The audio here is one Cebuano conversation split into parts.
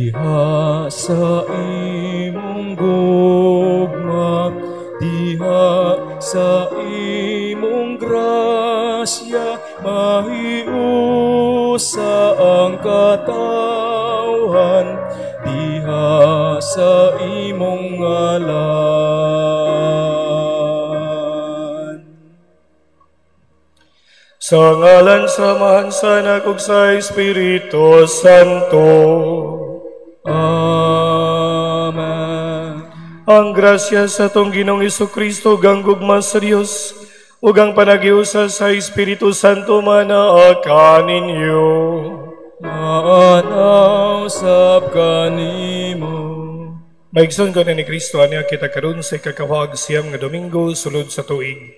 Diha sa imong gugma, diha sa imong grasya, mahiusa ang katawhan, diha sa imong ngalan. Sa ngalan sa Amahan, sa Anak ug sa Espiritu Santo. Amen. Ang grasya sa atong Ginoong Hesukristo, ug ang gugma sa Dios, ug ang panagiusa sa Espiritu Santo manaa kaninyo. Maanaw sab kanimo. Maigsoon ko na ni Kristo, aniya kita karon sa ikakawag 9 nga Domingo sulod sa tuig.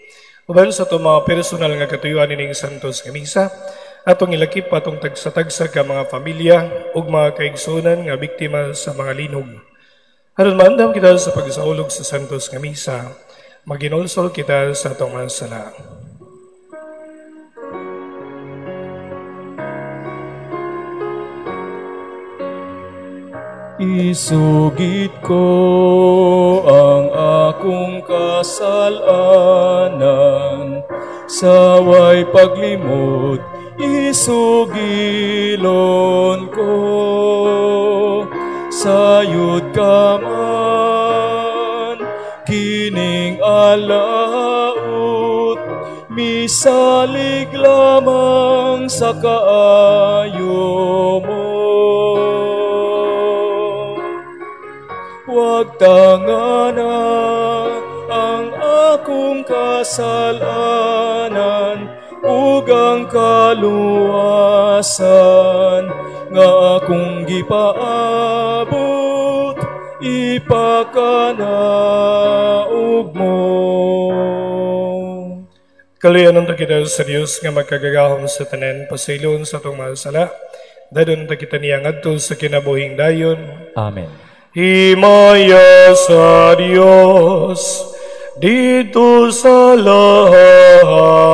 Uban sa itong mga personal nga katuyuan nining Santos nga Misa, atong ilakip atong tagsa-tagsa ka mga pamilya ug mga kaigsuonan nga biktima sa mga linog. Aron maandam kita sa pagsaulog sa Santos nga Misa, maginulsol kita sa atong mga sala. Isugid ko ang akong kasalanan, sa way paglimot isugilon ko. Sayod ka man kining alaut, misalig lamang sa kaayo mo. Huwag tangana ang akong kasalanan ug ang kaluwasan nga akong gipaabot, ipakanaog mo. Kaluyan unta kita sa Dios nga magkagagahom sa tanan, pasaylon sa atong mga sala, dadon unta kita niya ngadto sa kinabuhing dayon. Amen. Himaya sa Dios dito sa langit.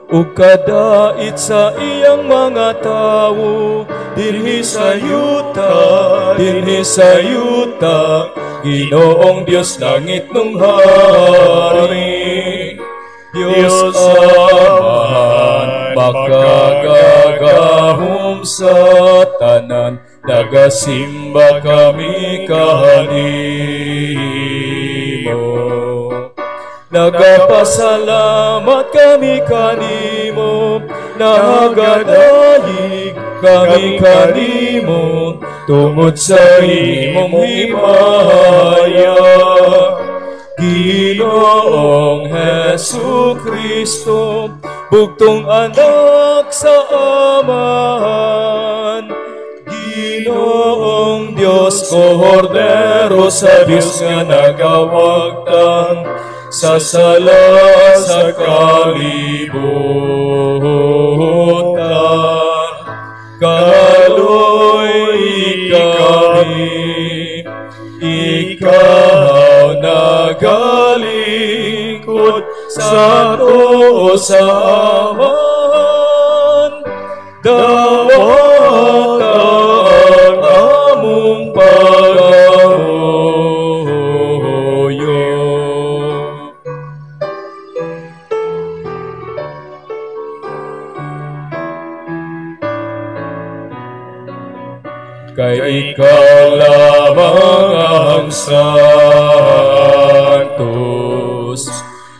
Ug kadait sa iyang mga tawo, dinhi sa yuta, dinhi sa yuta, Ginoong Dios langit nung hari. Dios Amahan, makagagahom sa tanan, nagasimba kami kanimo. Nagapasalamat kami kanimo, nagadayig kami kanimo, tungod sa imong himaya. Ginoong Hesu Kristo, bugtong anak sa Amahan, Ginoong Dios, Kordero sa Dios nga nagawagtang sa sala sa kalibutan. Kaloy kami, ikaw nagalingkod sa tuo sa Amahan, dawata ang among pagahoyo. Kay ikaw lamang ang Santos,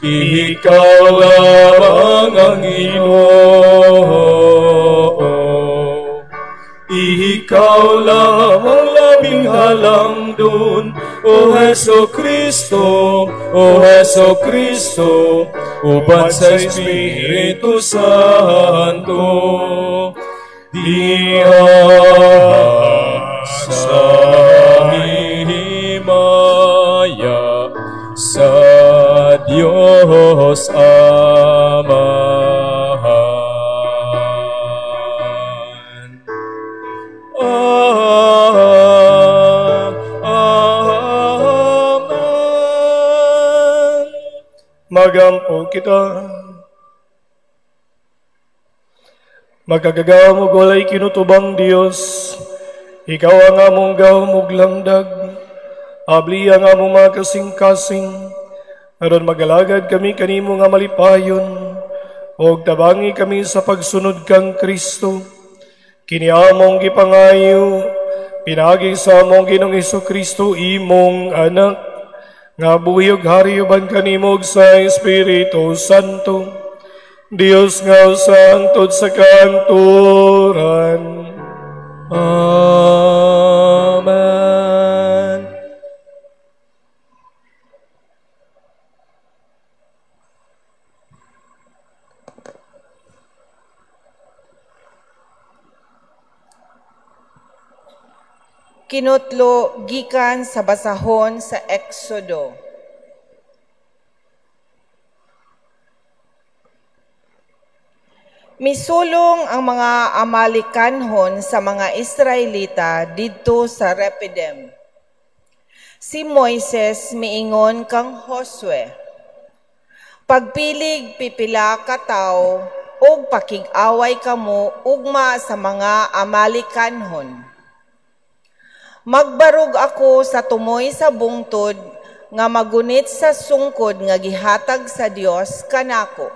ikaw lamang ang Ginoo, ikaw lamang labing halangdon, O Hesu Kristo, O Hesu Kristo, uban sa Espiritu Santo. Diha sa himaya sa Diyos Amahan. Amen. Magampo kita. Makagagahom ug walay kinutubang Dios, ikaw ang among gahom ug lamdag. Abli ang among mga kasing-kasing, aron magalagad kami kanimo nga malipayon, ug tabangi kami sa pagsunod kang Kristo. Kini among gipangayo, pinaagi sa among Ginoong Hesukristo, imong anak, nga buhi ug hari uban kanimo ug sa Espiritu Santo, Dios nga usa hangtod sa kanturan. Amen. Kinutlo gikan sa basahon sa Exodo. Misulong ang mga Amalekanhon sa mga Israelita didto sa Rephidim. Si Moises miingon kang Josue, "Pagpilig pipila ka tawo ug pakig-away kamo ugma sa mga Amalekanhon. Magbarog ako sa tumoy sa bungtod nga magunit sa sungkod nga gihatag sa Dios kanako."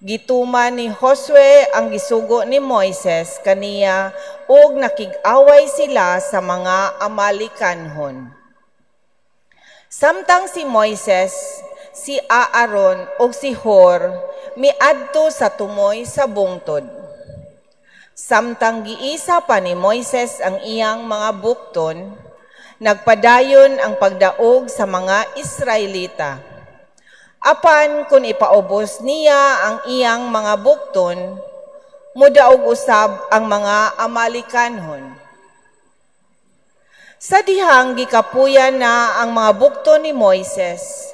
Gituman ni Josue ang gisugo ni Moises kaniya ug nakig-away sila sa mga Amalekanhon. Samtang si Moises, si Aaron ug si Hor miadto sa tumoy sa bungtod. Samtang giisa pa ni Moises ang iyang mga bukton, nagpadayon ang pagdaog sa mga Israelita. Apan kung ipaubos niya ang iyang mga bukton, mudaog usab ang mga Amalekanhon. Sa dihang gikapuyan na ang mga bukton ni Moises,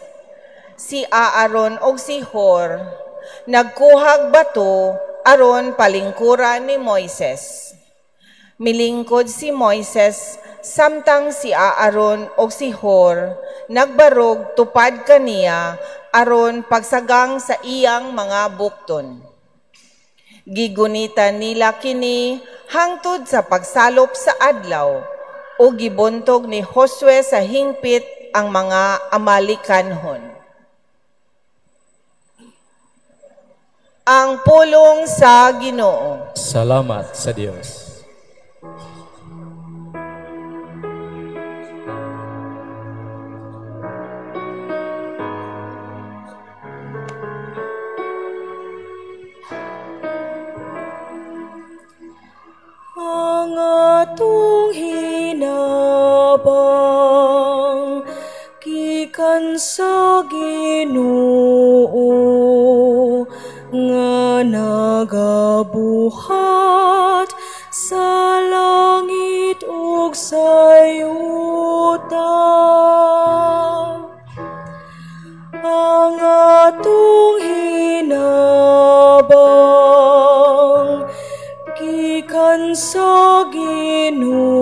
si Aaron og si Hor nagkuhag bato aron palingkuran ni Moises. Milingkod si Moises samtang si Aaron og si Hor nagbarog tupad kaniya aron pagsagang sa iyang mga bukton. Gigunitan nila kini hangtod sa pagsalop sa adlaw o gibuntog ni Josue sa hingpit ang mga Amalekanhon. Ang pulong sa Ginoo. Salamat sa Dios. Ang atong hinabang gikan sa Ginoo nga nagabuhat sa langit ug sa yuta. Ang atong hinabang gikan sa Ginoo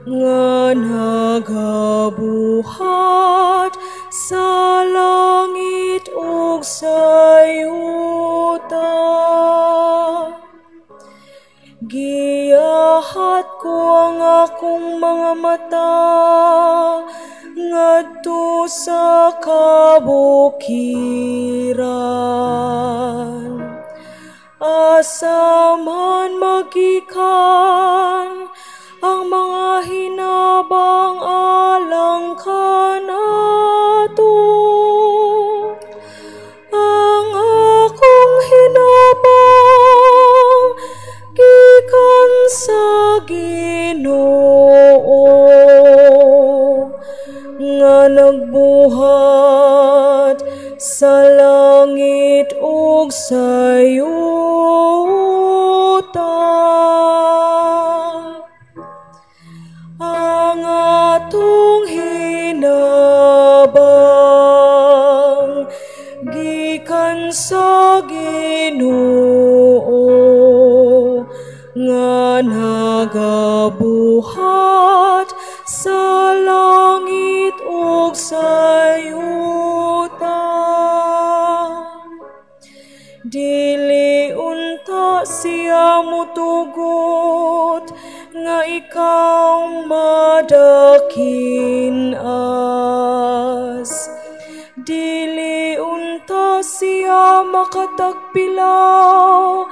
nga nagabuhat sa langit ug sa yuta. Giyahat ko ang akong mga mata ngadto sa kabukiran. Asa man magikan ang mga hinabang alang kanato. Ang akong hinabang gikan sa Ginoo nga nagbuhat sa langit ug sa yuta. Ang atong hinabang gikan sa Ginoo nga nagabuhat sa langit ug sa yuta. Di siya mutugot nga ikaw madakinas. Dili unta siya makatagpilaw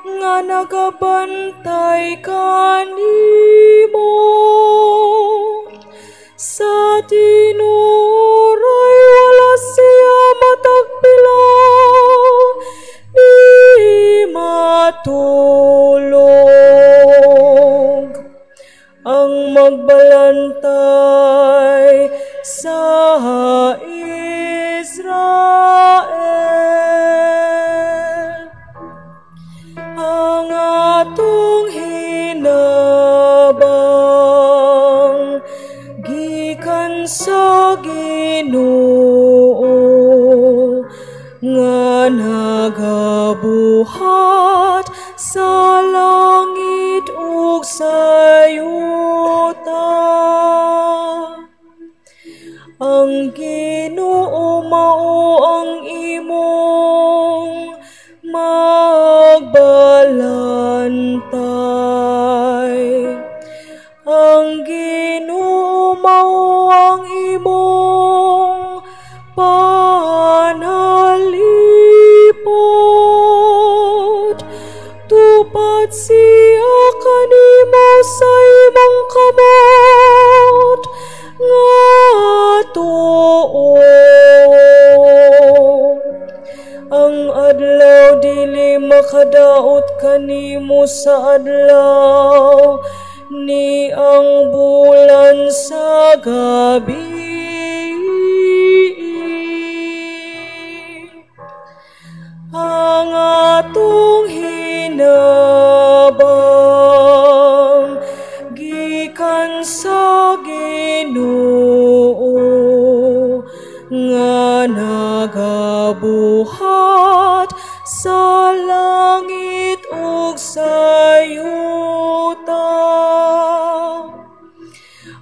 nga nagabantay kanimo. Sa tinuray wala siya matagpilaw, ni matulog. Ang magbalantay sa Israel. Ang atong hinabang gikan sa Ginoo nga nagabuhat sa langit ug sa yuta. Ang Ginoo mao ang imong magbalantay. Ang Ginoo mao ang imong panalipod. Tupad siya kanimo sa imong kamot nga tuo. Ang adlaw dili makadaot kanimo sa adlaw, ni ang bulan sa gabi. Ang atong hinabang gikan sa Ginoo nga nagabuhat sa langit ug sa yuta.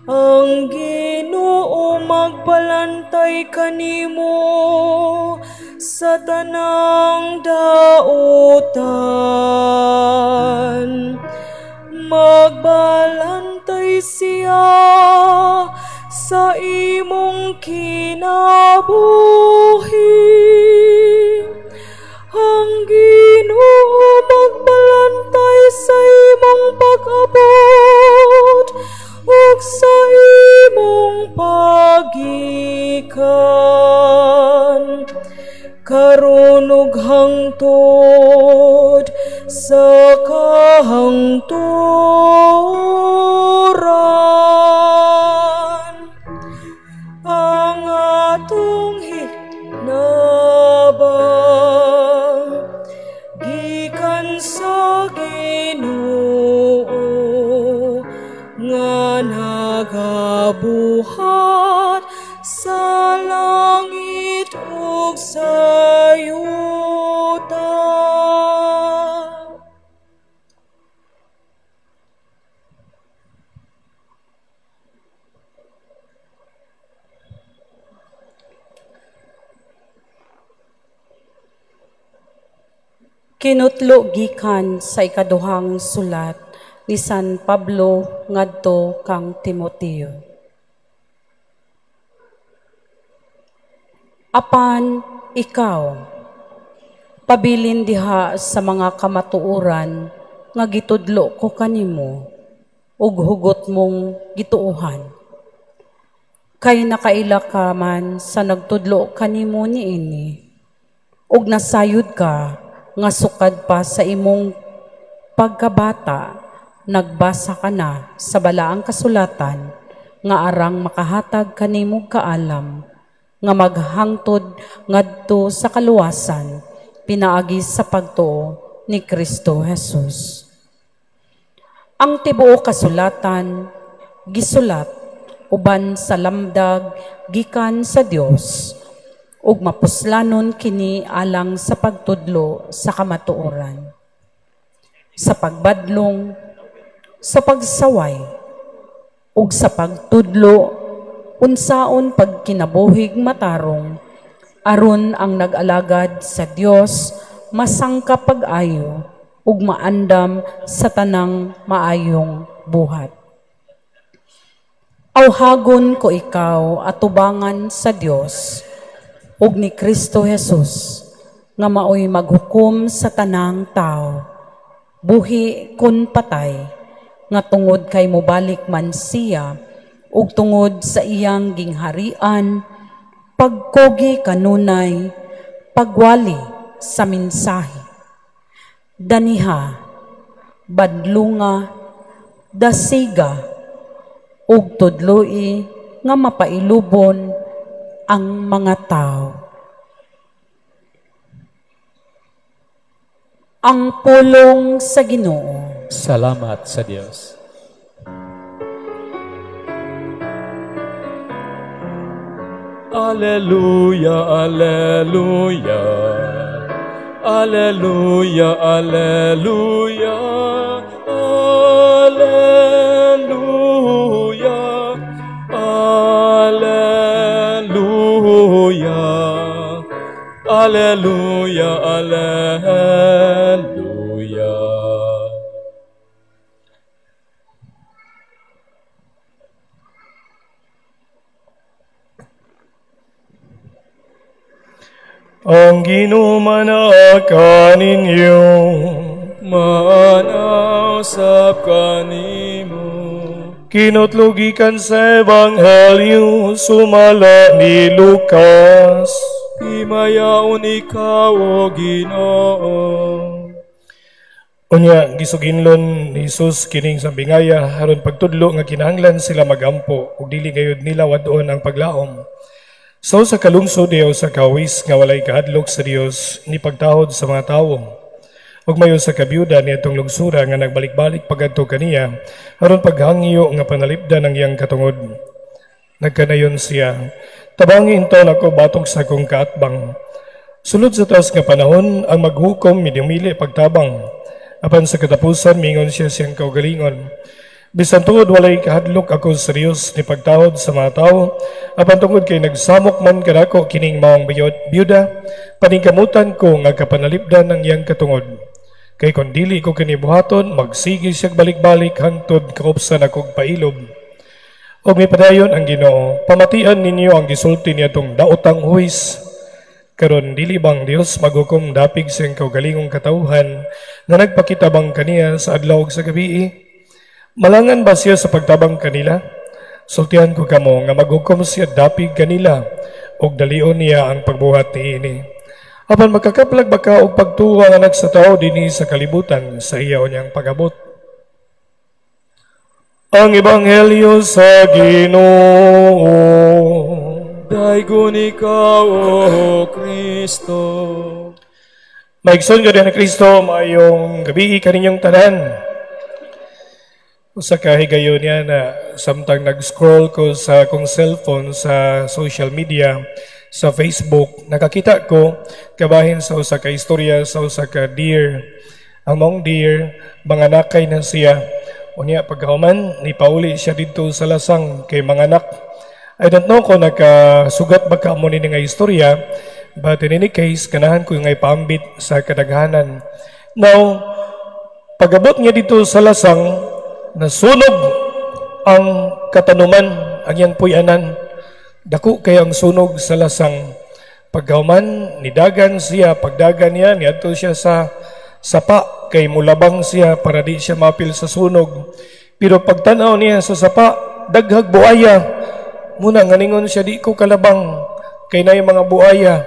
Ang Ginoo magbalantay kanimo sa tanang dautan. Magbalantay siya sa imong kinabuhi. Ang Ginoo magbalantay sa imong pag-abot ug sa imong pagikan. Karon ug hangtod sa kahangturan. Ang atong hinabang gikan sa Ginoo nga nagabuhat sa langit ug sa yuta. Kinutlo gikan sa ikaduhang sulat ni San Pablo ngadto kang Timoteo. Apan ikaw, pabilin diha sa mga kamatuoran nga gitudlo ko kanimo ug hugot mong gituohan. Kay nakaila ka man sa nagtudlo kanimo niini, ug nasayod ka nga sukad pa sa imong pagkabata, nagbasa ka na sa balaang kasulatan nga arang makahatag kanimo kaalam nga maghangtod ngadto sa kaluwasan pinaagi sa pagtuo ni Kristo Jesus. Ang tibuok kasulatan gisulat uban sa lamdag gikan sa Dios ug mapuslanon kini alang sa pagtudlo sa kamatuoran, sa pagbadlong, sa pagsaway, ug sa pagtudlo unsaon pagkinabuhig matarong, aron ang nag-alagad sa Dios masangka pag-ayo, ug maandam sa tanang maayong buhat. Awhagon ko ikaw atubangan sa Dios ug ni Kristo Jesus nga maoy maghukom sa tanang tao, buhi kun patay, nga tungod kay mobalik man siya ug tungod sa iyang gingharian, pagkugi kanunay, pagwali sa mensahe. Daniha, badlunga, dasiga, ug tudloi nga mapailubon ang mga tao. Ang pulong sa Ginoo. Salamat sa Dios. Alleluia, alleluia. Alleluia, alleluia, alleluia, alleluia, alleluia, alleluia. Ang Ginoo manaa kaninyo, maanaw sab kanimo. Kinutlugikan sa Ebanghelyo sumala ni Lucas. Himayaon ikaw, o Ginoo. Unya gisuginlon ni Jesus kining sambingaya aron pagtudlo nga kinahanglan sila magampo ug dili gayud nila wad-on ang paglaom. So sa kalungsod diyaw sa kawis nga walay kahadlok sa Dios ni pagtahod sa mga tawo. Ug mayo sa kabiyuda niadtong lungsura nga nagbalik-balik pagadto kaniya aron paghangyo nga panalipdan ang iyang katungod. Nagkanayon siya, tabangi inton ako batok sa akong kaatbang. Sulod sa taas nga panahon ang maghukom midumili pagtabang. Apan sa katapusan mingon siya siyang kaugalingon. Bisan tungod walay kahadlok ako sa Dios ni pagtahod sa mga tawo, apan tungod kay nagsamok man kanako kining maong biyuda, paningkamutan ko nga kapanalipdan ang iyang katungod. Kay kon dili ko kini buhaton, magsige siyag balik-balik hangtod kaupsan akog pailob. Og mipadayon ang Ginoo, pamatian ninyo ang gisulti niadtong daotang huwis. Karon dili bang Dios maghukom dapig sa iyang kaugalingong katawhan nga nagpakitabang kaniya sa adlaw ug sa gabii? Malangan ba siya sa pagtabang kanila? Sultihan ko kamo nga maghukom siya dapig kanila ug dalion niya ang pagbuhat niini. Apan makakaplag ba ka og pagtuwa nga anak sa tawo dinhi sa kalibutan sa iya unyang pag-abot? Ang Ebanghelyo sa Ginoo. Daygon ikaw, O Kristo. Maigsoon ka din ni Kristo, maayong gabi kaninyong tanan. Usa ka higayon niya na samtang nag-scroll ko sa akong cellphone sa social media, sa Facebook, nakakita ko kabahin sa usa ka istorya sa usa ka deer. Ang maong deer, manganakay na siya. Unya pagkahuman, nipauli siya didto sa lasang kay manganak. I don't know kung nakasugat ba ka mo nini nga istorya, but in any case, ganahan ko yung ipaambit sa kadaghanan. Now, pag-abot niya dito sa lasang, nasunog ang katanuman, ang iyang puyanan. Dako kay ang sunog sa lasang. Pagkahuman, nidagan siya, pagdagan niya, niadto siya sa sapa, kay mulabang siya para di siya mapil sa sunog. Pero pagtanaw niya sa sapa, daghag buaya. Muna nganingon siya, di ko kalabang, kay naay mga buaya.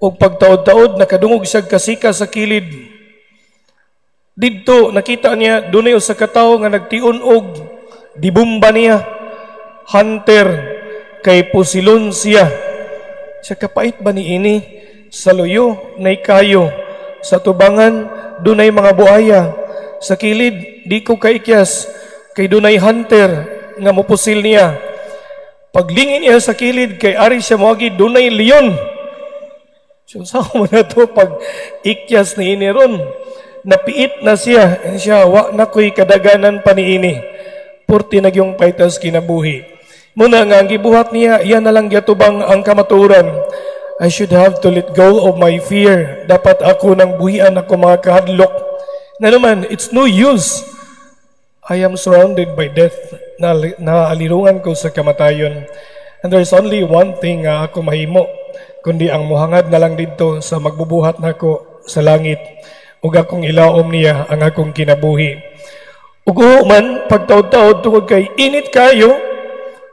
Og pagtaod-taod, nakadungog siya kasika sa kilid. Didto, nakita niya, dunay usa ka tawo nga nagtion og dibumba niya, hunter, kay pusilon siya. Siya kapait ba ni ini? Sa luyo, nay kayo. Sa tubangan, dunay mga buaya. Sa kilid, di ko kaikyas, kay dunay hunter nga mupusil niya. Paglingin niya sa kilid, kay ari siya moagi, dunay leon. So, saan mo na to pag ikyas ni ini ron? Napiit na siya. And siya, wa na ko'y kadaganan pa ni ini. Purti nagyong paitas kinabuhi. Muna nga, ang gibuhat niya, iyan na lang gyatubang ang kamaturan. I should have to let go of my fear. Dapat ako nang buhian ako mga kahadlok. Nga naman, it's no use. I am surrounded by death. Na, naalirungan ko sa kamatayon. And there's only one thing nga ako mahimo, kundi ang muhangad na lang dito sa magbubuhat nako sa langit ug akong ilaom niya ang akong kinabuhi. Ug man pagtaod-taod, tungod kay init kayo,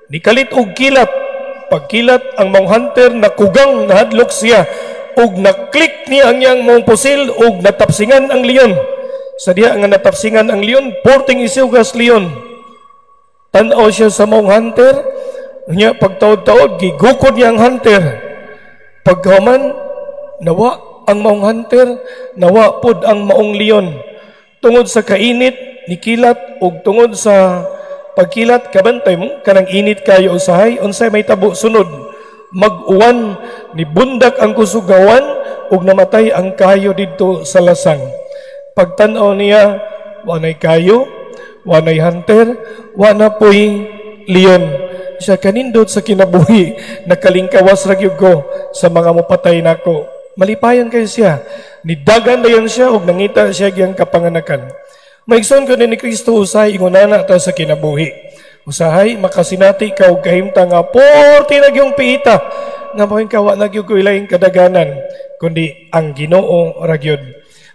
nikalit og kilat. Pagkilat ang maong hunter, nakugang, nahadlok siya ug na-click niya ang iyang maong pusil ug natapsingan ang leon. Sa diha nga natapsingan ang leon, porting isugas leon. Tan-aw siya sa maong hunter niya, pagtaod-taod gigukod niya ang hunter. Pagkahuman, nawa ang maong hunter, nawa pod ang maong leon. Tungod sa kainit, nikilat ug tungod sa pagkilat, kabantay mo kanang init kayo usahay, unsay may tabo sunod? Mag-uwan, nibundak ang kusugawan ug namatay ang kayo didto sa lasang. Pagtan-aw niya, wanay kayo, wanay hunter, wana poy leon. Siya kanindot sa kinabuhi, nakalingkawas ra gyud ko sa mga mopatay nako. Malipayan kayo siya. Nidagan dayon siya ug nangita siya giyang kapanganakan. Maigsoon ko ni Kristo, usahay ingonana ta sa kinabuhi. Usahay makasinati ka og kahimtang nga porti na gyung piita nga mo kawa na gyud ko ilaing kadaganan kundi ang Ginoo ra gyud.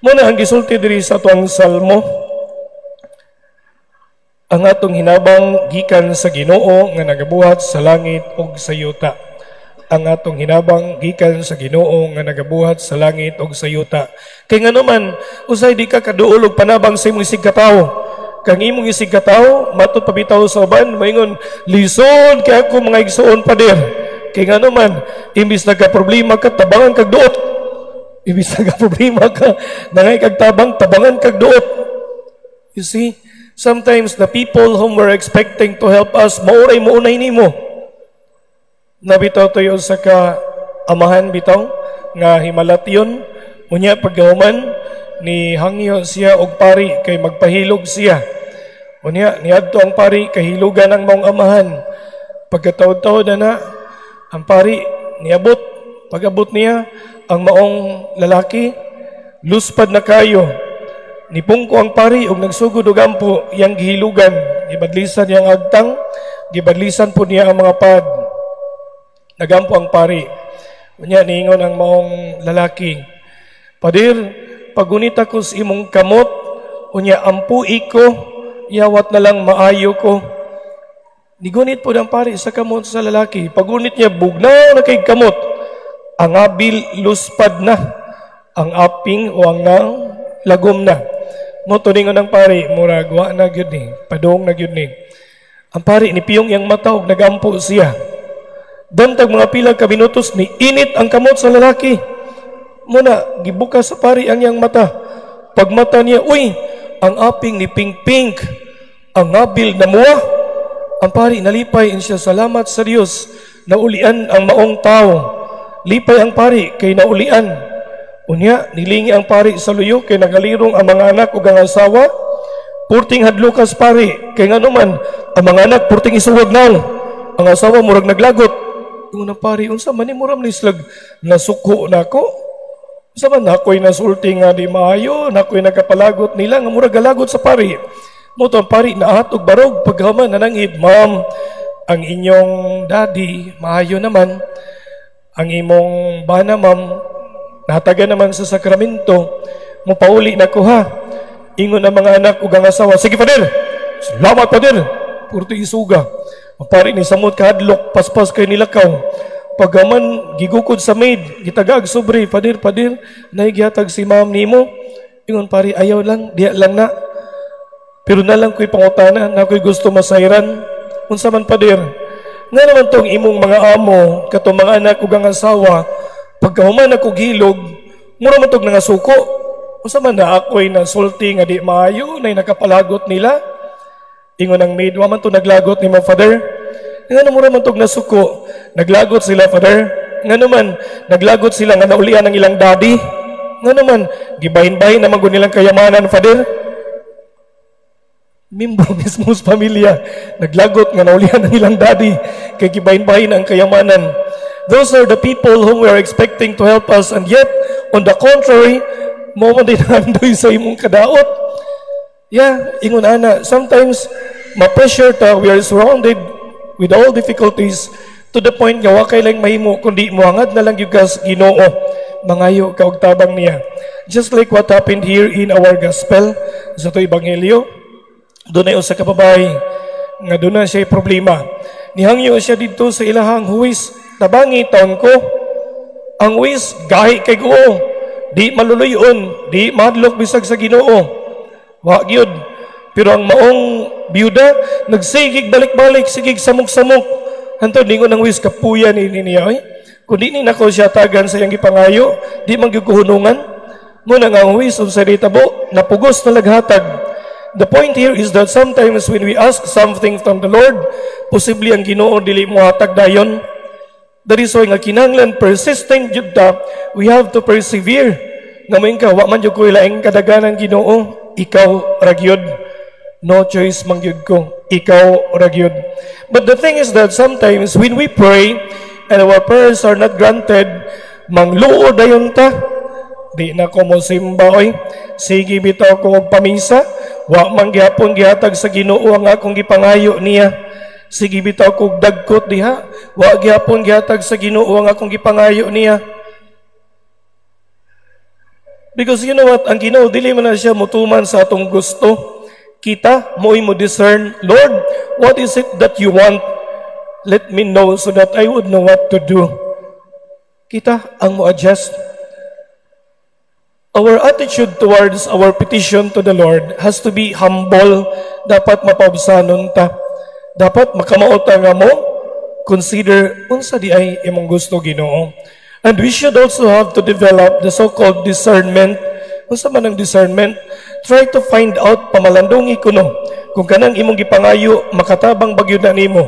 Muna ang gisulti diri sa atuang salmo, ang atong hinabang gikan sa Ginoo nga nagabuhat sa langit ug sa yuta. Ang atong hinabang gikan sa Ginoo nga nagabuhat sa langit ug sa yuta. Kay ngano man, usay di ka kaduol og panabang sa imong isig katawo. Kang imong isig katawo, matud pa bitaw sa uban, maingon, "Lisod kay ako mga igsuon, pader." Kay ngano man, imbis nagka problema ka, tabangan kag duot. Imbis nagka problema ka, nangay kag tabang, tabangan kag duot. You see, sometimes the people whom we're expecting to help us, mauray mo unay nimo. Nabitaw tayo sa ka amahan bitaw nga himalatyon. Unya pagkahuman, ni hangyo siya og pari kay magpahilog siya. Unya niadto ang pari, kahilugan ang maong amahan. Pagkataod-taod na na ang pari niabot. Pag-abot niya, ang maong lalaki luspad na kayo. Nipungko ang pari og nagsugod og ampo, iyang gihilugan, gibadlisan niyang agtang, gibadlisan po niya ang mga pad. Nagampo ang pari. Unya niingon ang maong lalaki, "Padir, pagunita ko sa imong kamot, unya ampui ko, yawat na lang maayo ko." Nigunit po ang pari sa kamot sa lalaki. Pagunit niya, bugnaw na kay kamot. Ang abil luspad na. Ang aping o ang nang lagom na. Mo tuningon ng pari, murag wa na gyud ni, padong na gyud ni. Ang pari ni piyong iyang mata ug nagampo siya. Dantag mga pila ka minutos, ni init ang kamot sa lalaki. Muna, gibukas sa pari ang iyang mata. Pagmata niya, uy, ang aping ni pink pink, ang abil na muwa. Ang pari nalipay siya, salamat sa Dios, naulian ang maong tao. Lipay ang pari kay naulian. Unya, nilingi ang pari sa luyo kay nagalirong ang mga anak ug ang asawa. Purting hadlukas pari kay nganuman ang mga anak purting isuwag naw. Ang asawa murag naglagot. Ingon ang pari, "Unsa man ni, muram ni slag nasuko nako? Unsa man, ako'y nasulti nga di maayo, nako'y nagkapalagot nila nga murag galagot sa pari?" Mo to ang pari naat og barog. Paghaman nananghid, "Ma'am, ang inyong daddy maayo naman. Ang imong bana, ma'am, nataga naman sa sakramento. Mopauli na ko ha." Ingon ang mga anak ug ang asawa, "Sige, Father. Salamat, Father." Purto isuga. Ang pari ni samot kahadlok, paspas kay nilakaw. Pagkaman gigukod sa maid, gitagaag sobre, "Father, Father, nahigihatag si ma'am nimo." Ingon pari, "Ayaw lang, diya lang na. Pero na lang ko'y pangutana, na ko'y gusto masayran." "Unsa man, Father?" "Nga naman tong imong mga amo, katong mga anak ug ang asawa, pagkahuman ako gilog, mura man tog nangasuko. Unsa man na, ako'y nasulti nga di maayo, nay nakapalagot nila?" Ingon ang maid, "Wa man to naglagot nimo, Father." "Nga mura man tog nasuko." "Naglagot sila, Father." "Nga naman?" "Naglagot sila nga naulian ang ilang daddy." "Nga naman?" "Gibahin-bahin naman gud nilang kayamanan, Father." Membro mismo sa pamilya, naglagot nga naulian ang ilang daddy kay gibahin-bahin ang kayamanan. Those are the people whom we are expecting to help us, and yet, on the contrary, Mao man din andoy sa imong kadaot. Yeah, ingon ana, sometimes ma-pressure ta, we are surrounded with all difficulties to the point nga wa kay lang mahimo kundi mohangad na lang gyud ka sa Ginoo. Mangayo ka og tabang niya. Just like what happened here in our gospel sa to ebanghelyo, dunay usa ka babae nga duna siya problema. Nihangyo siya didto sa ilahang huwis, "Tabangi taon ko." Ang huwis gahi kay guo. Di maluluyon, di mahadlok bisag sa Ginoo. Wa gyud. Pero ang maong biyuda nagsigig balik-balik, sigig samok-samok. Hantod ningon ang huwis, "Kapuya ni niya oy. Kung di ni nako siya tagan sa iyang gipangayo, di man gyud ko hunungan." Muna nga ang huwis, unsa tabo, napugos na laghatag. The point here is that sometimes when we ask something from the Lord, posible ang Ginoo dili mo hatag dayon. That is why nga kinahanglan persistent jud ta, we have to persevere. Nga moingon ka, "Wa man jud ko laing kadaganan, Ginoo, ikaw ra gyud. No choice man gyud ko, ikaw ra gyud." But the thing is that sometimes when we pray and our prayers are not granted, mangluo dayon ta. "Di na ko mo simba oy. Sige bitaw ko og pamisa. Wa man gihapon gihatag sa Ginoo ang akong gipangayo niya. Sige bitaw kog dagkot diha. Wa gihapon gihatag sa Ginoo ang akong gipangayo niya." Because you know what, ang Ginoo dili man na siya mutuman sa atong gusto. Kita mo'y mo discern, "Lord, what is it that you want? Let me know so that I would know what to do." Kita ang mo adjust. Our attitude towards our petition to the Lord has to be humble. Dapat mapaubsanon ta. Dapat makamao ta nga mo consider unsa di ay imong gusto, Ginoo. And we should also have to develop the so-called discernment. Unsa man ang discernment? Try to find out, pamalandungi kuno kung kanang imong gipangayo makatabang ba gyud na nimo.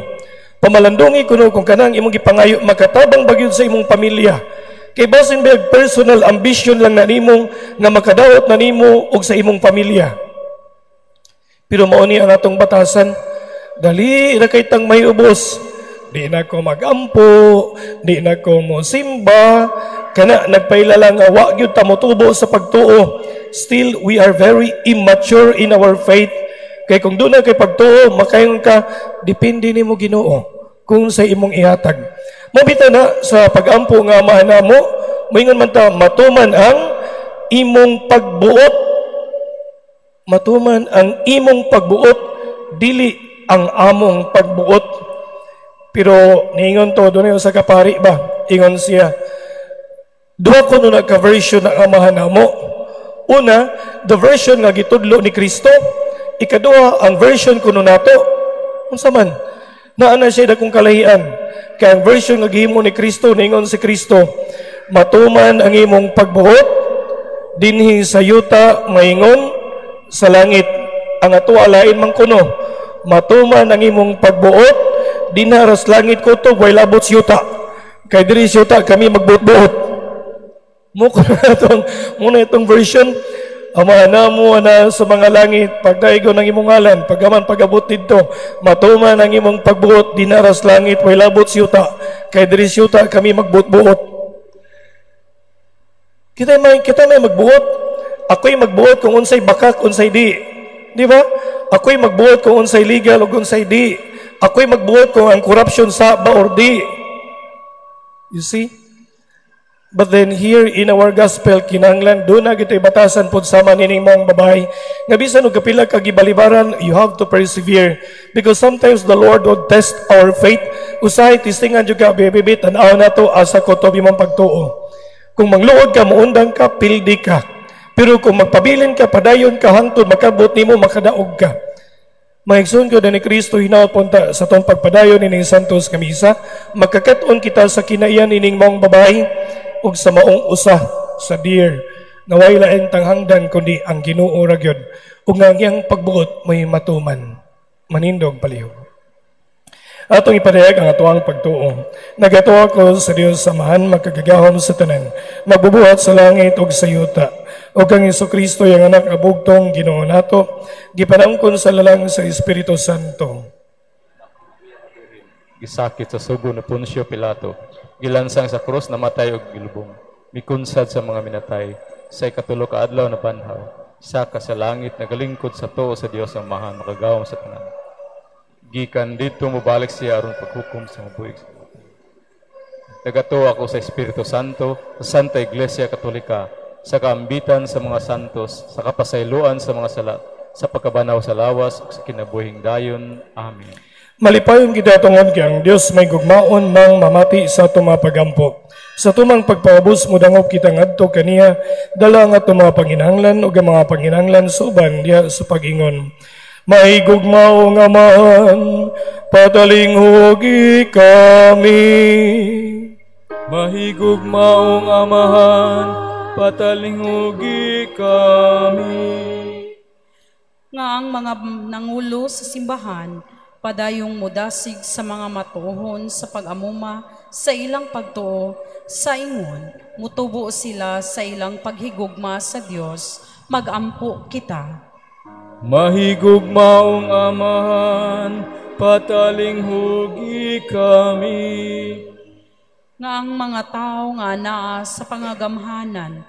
Pamalandungi kuno kung kanang imong gipangayo makatabang ba gyud sa imong pamilya. Kay basin ba personal ambition lang na nimo nga makadaot na nimo og sa imong pamilya. Pero mao ni ang atong batasan. Dali ra kay tang may ubos. "Di na ko magampo, di na ko mo simba," kana nagpaila lang nga wa gyud ta motubo sa pagtuo. Still we are very immature in our faith. Kay kung doon na kay pagtuo, makaingon ka, "Depende nimo, Ginoo kung sa imong ihatag." Mabita na sa pagampo nga Amahan namo, moingon man ta, "Matuman ang imong pagbuot." Matuman ang imong pagbuot, dili ang among pagbuot. Pero niingon to, doon sa kapari ba? Ingon siya, duha ko na ka-version ng Amahan namo. Una, the version nga gitudlo ni Kristo. Ikaduha, ang version kuno nato. Unsa man? Naa na siya dakong kalahian. Kaya ang version nga gihimo ni Kristo, ningon si Kristo, "Matuman ang imong pagbuot, dinhi sa yuta, maingon sa langit." Ang ato lain man kuno. "Matuman ang imong pagbuot, dinha ras langit kutob, way labot sa yuta. Kay diri sa yuta, kami magbuot-buot." Mo itong, muna itong version, "Ama namo na sa mga langit, pagdaigo ng imong ngalan," pagkaman pag-abot didto, "Matuman ang imong pagbuot, dinha ras langit, way labot sa yuta. Kay diri sa yuta, kami magbuot-buot." Kita may magbuot. Ako'y magbuot kung unsay bakak, unsay di. Di ba? Ako'y magbuot kung unsay legal o unsay di. Ako'y magbuot kung ang corruption sa ba or di. You see? But then here in our gospel, kinahanglan doon na kita batasan pod sama nining maong babae. Nga bisan og kapila ka gibalibaran, you have to persevere. Because sometimes the Lord would test our faith. Usahay testingan jud ka, "Bebe, tan-aw na to asa ko to imong pagtuo." Kung mangluod ka, muundang ka, pildi ka. Pero kung magpabilin ka, padayon ka hangtod makabot nimo, makadaog ka. Mga igsoon ko ni Kristo, hinaot punta sa tong pagpadayon ining Santos nga Misa, magkakat-on kita sa kinaiyan ining maong babae ug sa maong usa sa deer nga way lain tanghangdan kundi ang Ginoo ra gyud ug nga ang iyang pagbuot may matuman. Manindog palihog. Atong ipadayag ang atuang pagtuo. Nagatuo ako sa Dios Amahan, makagagahom sa tanan, magbubuhat sa langit ug sa yuta. Ug kang Kristo, iyang anak nga bugtong Ginoo nato, gipanangkon sa lalang sa Espiritu Santo. Gisakit sa sugo ni Poncio Pilato, gilansang sa krus, namatay ug gilubong, mikunsad sa mga minatay, Sa ikatulo ka adlaw nabanhaw, saka sa langit nagalingkod sa tuo sa Dios ang Amahan makagawom sa tanan. Gikan didto mobalik siya aron paghukom sa mabuhi. Nagatuo ako sa Espiritu Santo, sa Santa Iglesia Katolika, sa kaambitan sa mga santos, sa kapasayloan sa mga sala, sa pagkabanaw sa lawas ug sa kinabuhing dayon. Amen. Malipayon kita tungod kay ang Dios may gugmaon mang mamati sa atong mga pagampo. Sa tumang pagpaubos modangop kita ngadto kaniya, dala ang atong mga panginahanglan ug ang mga panginahanglan sa uban diha sa pag-ingon. May gugmaong Amahan, patalinghugi kami. Mahigugmaong Amahan, patalinghugi kami. Nga ang mga nangulo sa simbahan, padayong mudasig sa mga matuohon sa pag-amuma sa ilang pagtuo, sa ingon, mutubo sila sa ilang paghigugma sa Dios, magampo kita. Mahigugmaong Amahan, patalinghugi kami. Nga ang mga tao nga naa sa pangagamhanan,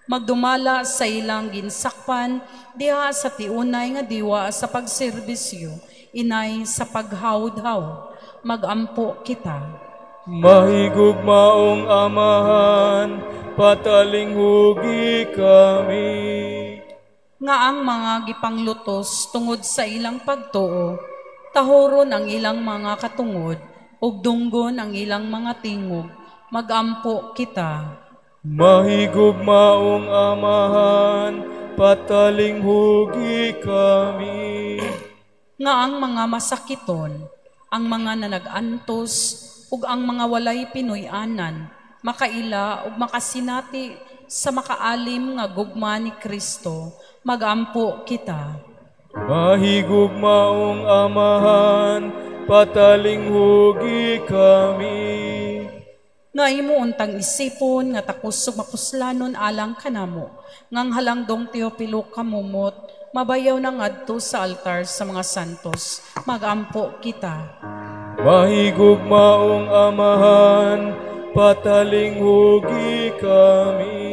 magdumala sa ilang ginsakpan diha sa tiunay nga diwa sa pagserbisyo, inay sa paghawd-haw, magampo kita. Mahigugmaong Amahan, patalinghugi kami. Nga ang mga gipanglutos tungod sa ilang pagtuo, tahoron ang ilang mga katungod, ug dunggon ang ilang mga tingog, magampo kita. Mahigugmaong Amahan, patalinghugi kami. Nga ang mga masakiton, ang mga nanagantos, ug ang mga walay pinuy-anan, makaila ug makasinati sa makaalim nga gugma ni Kristo, magampo kita. Mahigugmaong Amahan, patalinghugi kami. Nga imo untang isipon nga takos ug mapuslanon alang kanamo, ngang halangdong Teopilo kamumot, mabayaw na ngadto sa altar sa mga santos, magampo kita. Mahigugmaong Amahan, patalinghugi kami.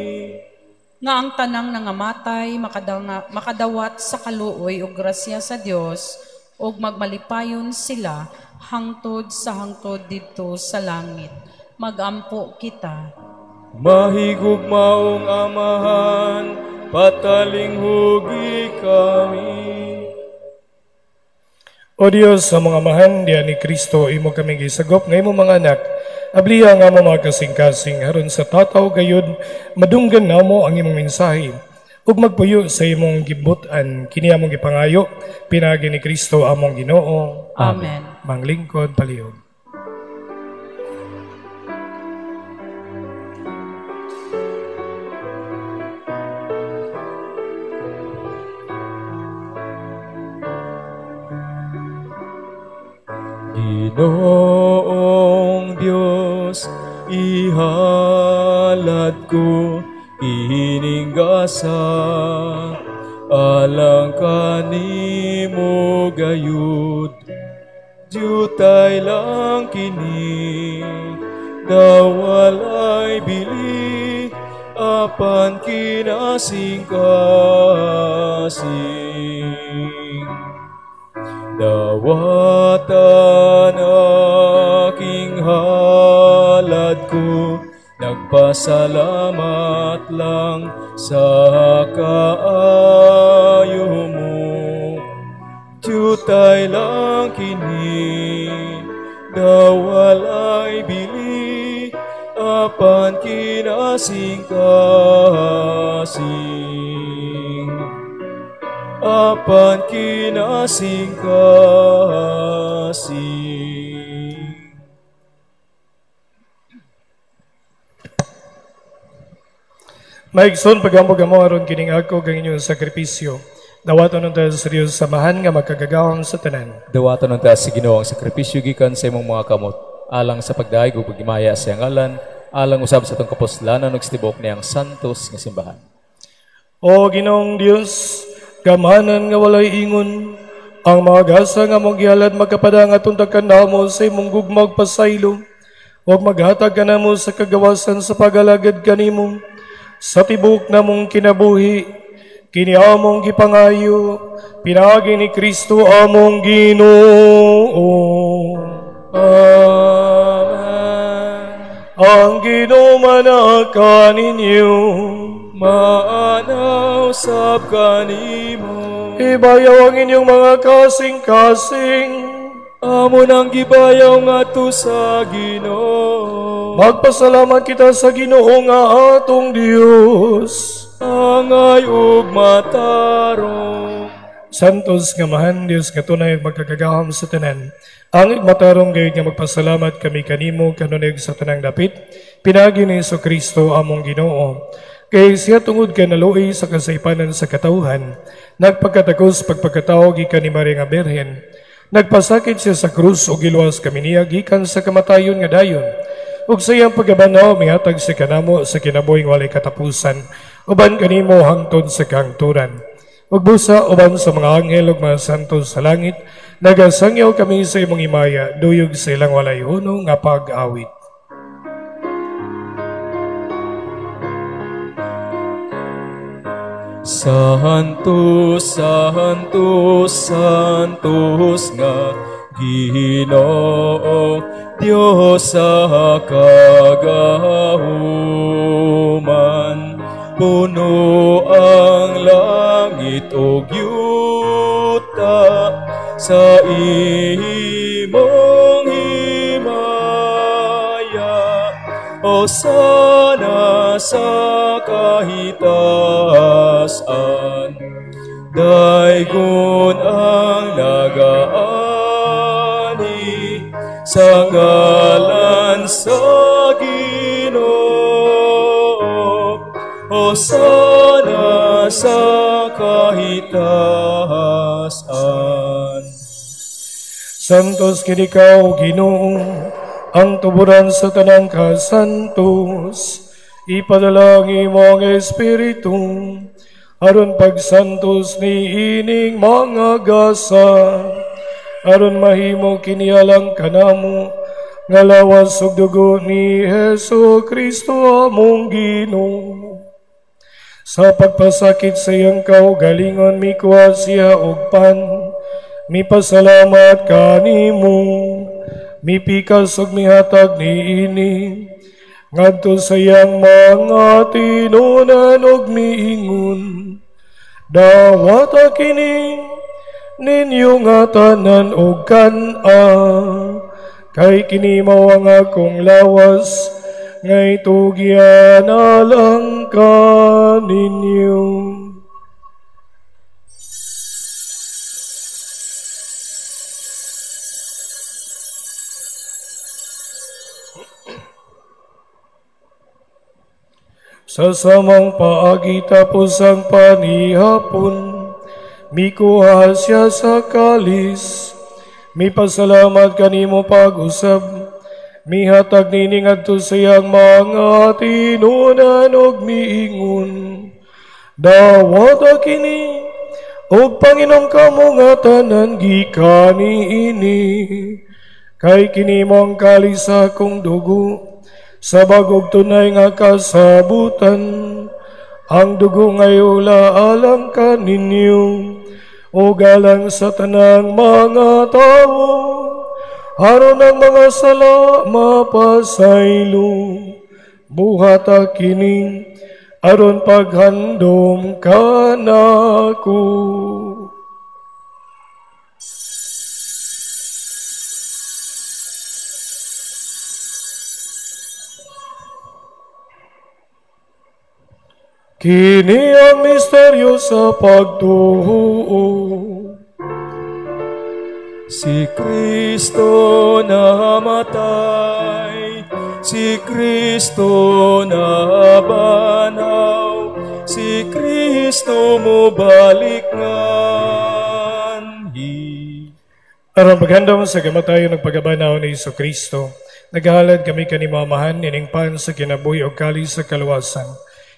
Nga ang tanang nangamatay makadawat sa kaluoy ug grasya sa Dios, ug magmalipayon sila hangtod sa hangtod didto sa langit, magampo kita. Mahigugmaong Amahan, patalinghugi kami. O Dios, sa mga amahan, diya ni Kristo, imo kaming gisagop nga imong mga anak, abliya nga mo mga kasing-kasing, aron sa tataw gayud, madunggan namo ang imong mensahe, ug magpuyo sa imong gibut-an, kini among gipangayo, pinaagi ni Kristo among Ginoo. Amen. Manglingkod palihog. Ginoong Diyos, ihalad ko kining gasa, alang kanimo gayud, jutay lang kini, dawalay bili, apan kinasing-kasing. Dawatan aking halad ko, nagpasalamat lang sa kaayo mo. Jutay lang kini, dawalay bili, apan kinasing-kasing. Apan kinasing-kasing. Maigsoon pagambog-amo aron kining ako kang inyong sakripisyo. Dawaton unta sa Dios samahan nga makagagahom sa tanan. Dawaton unta sa Ginoo ang sakripisyo gikan sa imong mga kamot, alang sa pagdayeg ug paghimaya sa iyang ngalan, alang usab sa atong kapuslanan ug sa tibuok niyang santos nga simbahan. O Ginoong Dios, gamanan nga walay ingon, ang mga gasa nga mong gihalad magkapadang atong takanamo sa imong gugma ug pasaylo, ug maghatag kanamo sa kagawasan sa pagalagad kanimo. Sa tibok namong kinabuhi, kini among gipangayo, pinaagi ni Kristo among Ginoo. Amen. Ang Ginoo manaa kaninyo, maanaw sab kanimo. Ibayaw ang inyong mga kasing-kasing, amo nang gibayaw ngadto sa Ginoo. Magpasalamat kita sa Ginoo nga atong Dios. Angay ug matarong. Santos nga Amahan, Dios nga tunay ug magkagagahom sa tanan. Ang matarong gayud nga magpasalamat kami kanimo kanunay sa tanang dapit, pinaagi ni Jesucristo among Ginoo. Kay siya tungod kay naluoy sa kasaypanan sa katawhan, nagpagkatagos pagpagkatao gikan ni Maria nga Birhen. Nagpasakit siya sa krus ug giluwas kami niya gikan sa kamatayon nga dayon. Ug sa iyang pagkabanhaw mihatag siya kanamo sa kinabuhing walay katapusan, uban kanimo hangtod sa kahangturan. Ug busa uban sa mga anghel ug mga santo sa langit, nagasangyaw kami sa imong himaya, duyog sa ilang walay hunong nga pag-awit. Santo, Santo, Santos nga Ginoo, Dios sa kagahuman. Puno ang langit ug yuta sa imong himaya. Hosana sa kahitasan, daygon ang nagaani sa ngalan sa Ginoo. Hosana sa kahitasan. Santos kini ikaw, Ginoo, ang tuburan sa tanang kasantos. Ipadala ang imong Espiritu aron pagsantos ni ining mga gasa, aron mahimo kini alang kanamo nga lawas ug dugo ni Hesus Kristo among Ginoo. Sa pagpasakit sa iyang kaugalingon, mikuha siya og pan, mipasalamat kanimo, mipikas ug mihatag niini ngadto sa iyang mga tinunan ug miingon, dawata kini ninyo nga tanan og kan-a, kay kini mao ang akong lawas nga itugyan alang kaninyo. Sa samang paagi tapos ang panihapon, mikuha siya sa kalis, mipasalamat kanimo pag-usab, mihatag nining adto sa iyang mga tinunan ug miingon, dawata kini ug panginom kamo nga tanan gikan niini, kay kini mo ang kalis sa akong dugo, sa bagog tunay nga kasabutan. Ang dugo ngayula alang kaninyo ug alang sa tanang mga tawo, aron ang mga sala mapasaylo. Buhata kini aron paghandom kanako. Kini ang misteryo sa pagtuo. Si Kristo namatay, si Kristo nabanhaw, si Kristo mobalik nganhi. Aron paghandom sa kamatayon ug pagkabanhaw ni Jesucristo, naghalad kami kanimo Amahan nining pan sa kinabuhi ug kalis sa kaluwasan.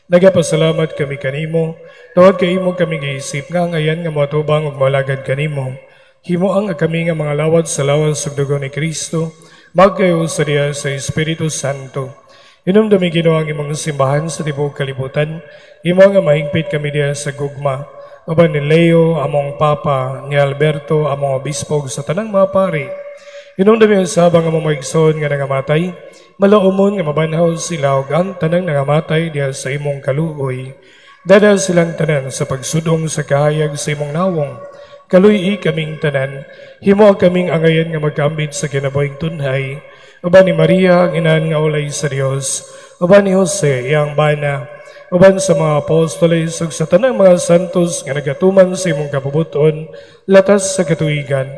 Nagapasalamat kami kanimo, tungod kay imo kami giisip nga ngayan nga moatubang ug moalagad kanimo. Himo ang kami nga mga lawad sa lawas ug dugo ni Kristo, magkayo sa diya sa Espiritu Santo. Hinumdumi Ginoo ang imong simbahan sa tibuok kalibutan. Imo nga mahingpit kami diha sa gugma. Uban ni Leo, among Papa, ni Alberto, among Obispo, sa tanang mga pari. Hinumdumi usab ang among mga igsoon nga nangamatay. Malaumon nga mabanhaw sila ug ang tanang nangamatay diha sa imong kaluoy. Dada silang tanan sa pagsudong sa kahayag sa imong nawong. Kaluy-i kaming tanan, himo kaming angayan nga magkaambit sa kinabuhing tunhay. Uban ni Maria ang inahan nga ulay sa Dios, uban ni Jose iyang bana, uban sa mga apostoles ug sa tanang mga santos nga nagatuman sa imong kabubuton latas sa katuigan.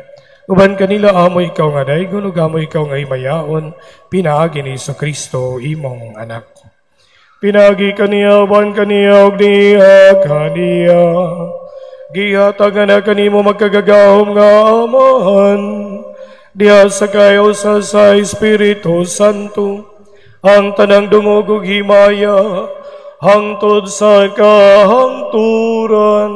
Uban kanila amo ikaw nga daygon ug amo ikaw nga himayaon, pinaagi ni Kristo imong anak. Pinaagi kaniya, uban kaniya, ug diha kaniya. Gihatag na kanimo magkagagahom nga Amahan, diha sa kayusa sa Espiritu Santo, ang tanang dungog ug himaya, hangtod sa kahangturan.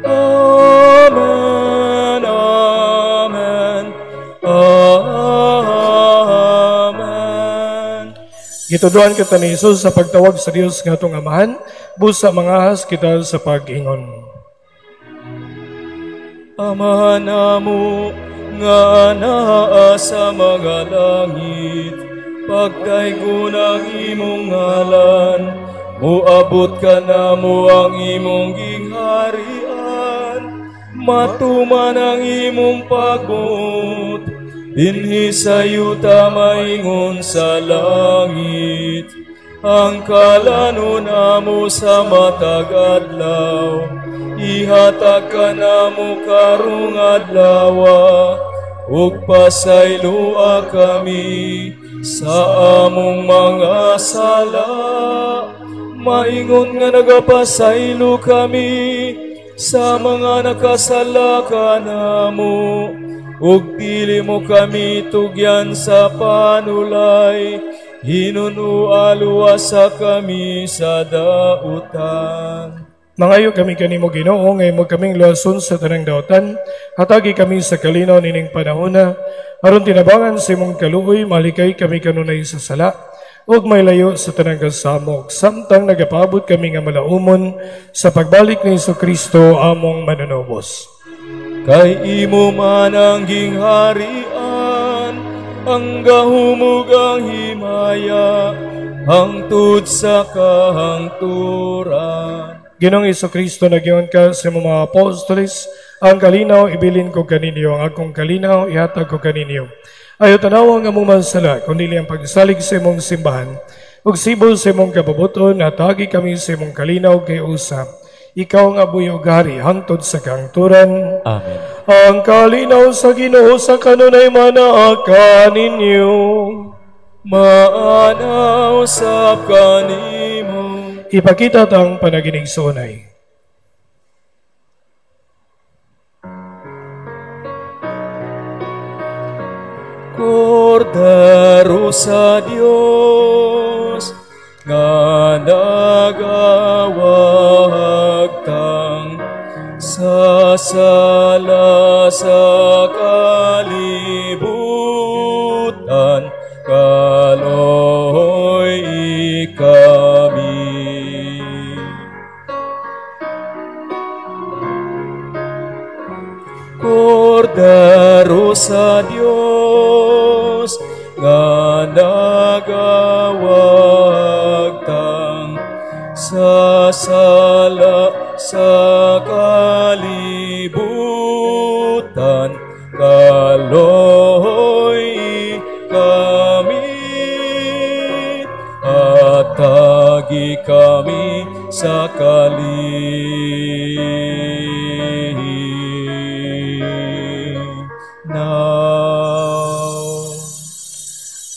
Amen, amen, amen. Gituduan kita ni Jesus sa pagtawag sa Dios nga atong Amahan, busa mangahas kita sa pag-ingon. Amahan namo nga naa sa mga langit, pagdaygon ang imong ngalan, moabot ka namo ang imong gingharian, matuman ang imong pagbuot, dinhi sa yuta maingon sa langit. Ang kalano namo sa matag adlaw, ihatag ka namo karong adlawa, ug pasayloa kami sa among mga sala, maingon nga nagapasaylo kami sa mga nakasala kanamo, ug dili mo kami tugyan sa panulay, hinunualuwasa kami sa dautan. Mangayo kami kanimo Ginoo, nga imo kaming luwason sa tanang dautan, hatagi kami sa kalinaw nining panahona, aron tinabangan sa imong kaluoy, malikay kami kanunay sa sala, ug may layo sa tanang kasamok, samtang nagapabot kami nga malaumon sa pagbalik ni Jesucristo among manunubos. Kay imo man ang gingharian, ang gahumog ang himaya, hangtod sa kahangturan. Ginoong Jesucristo, nagyon ka sa imong mga apostoles, ang kalinaw ibilin ko kaninyo, ang akong kalinaw ihatag ko kaninyo. Ayaw tanaw ang among mansala, kundi ang pagsalig sa imong simbahan. Ug sibol sa imong kabubuton, hatagi kami sa imong kalinaw kay usa. Ikaw nga buhi ug hari hangtod sa kahangturan. Amen. Ang kalinaw sa Ginoo sa kanunay manaa kaninyo. Maanaw sa kanimo. Ipakita tang panaginig sa unay. Kordero sa Dios nga nagawagtang sa sala sa kalibutan, kaloy kami. Kordero sa Dios nga nagawagtang sa sala sa kalibutan, kaloy kami, atagi kami sa kalinaw.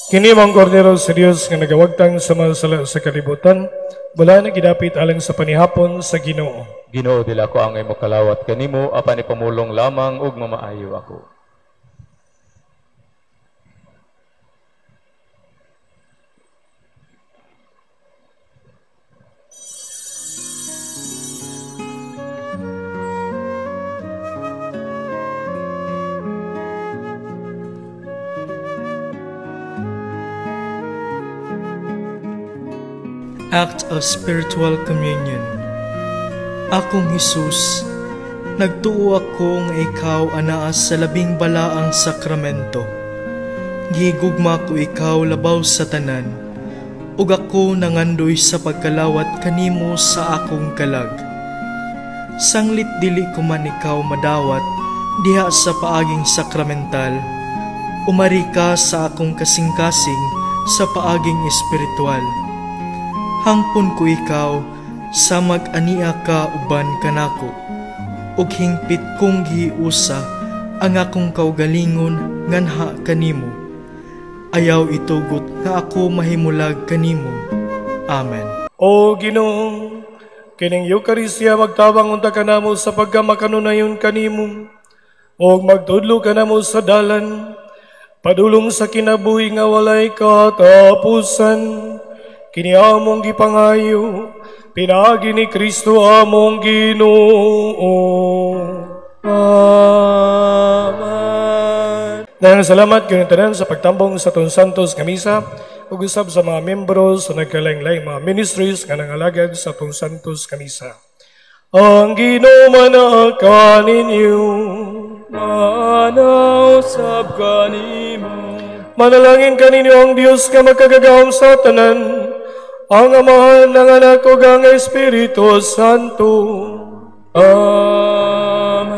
Kini mong kordero sa Dios nga nagawagtang sa mga sala sa kalibutan, wala na gidapit alang sa panihapon sa Ginoo. Ginoo, dili ako angay mokalawat kanimo, apan ipamulong lamang ug mamaayo ako. Act of Spiritual Communion. Akong Hesus, nagtuo ako nga ikaw anaa sa labing balaang sakramento. Gihigugma ko ikaw labaw sa tanan, ug ako nangandoy sa pagkalawat kanimo sa akong kalag. Sanglit dili ko man ikaw madawat diha sa paaging sakramental, umari ka sa akong kasing-kasing sa paaging espiritual. Hangpon ko ikaw sa mag-ania ka uban kanako, ug hingpit kong gihiusa ang akong kaugalingon nganha kanimo. Ayaw itugot nga ako mahimulag kanimo. Amen. O Ginoo, kining Eucharistia magtabang unta kanamo sa pagkamakanunayon kanimo, ug magtudlo kanamo sa dalan padulong sa kinabuhi nga walay katapusan. Kini among gipangayo pinaagi ni Kristo among Ginoo. Amen. Daghang salamat kanyong tanan sa pagtambong sa atong Santos nga Misa ug usab sa mga membro sa nagkalain-laing mga ministries nga nangalagad sa atong Santos nga Misa. Ang Ginoo manaa kaninyo. Maana usab kanimo. Manalangin kaninyo ang Dios nga makagagahom sa tanan, ang Amahan, ang Anak ug ang Espiritu Santo. Amen.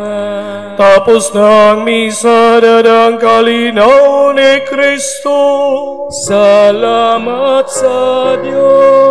Tapos na ang misa, ang kalinaw ni Kristo. Salamat sa Dios.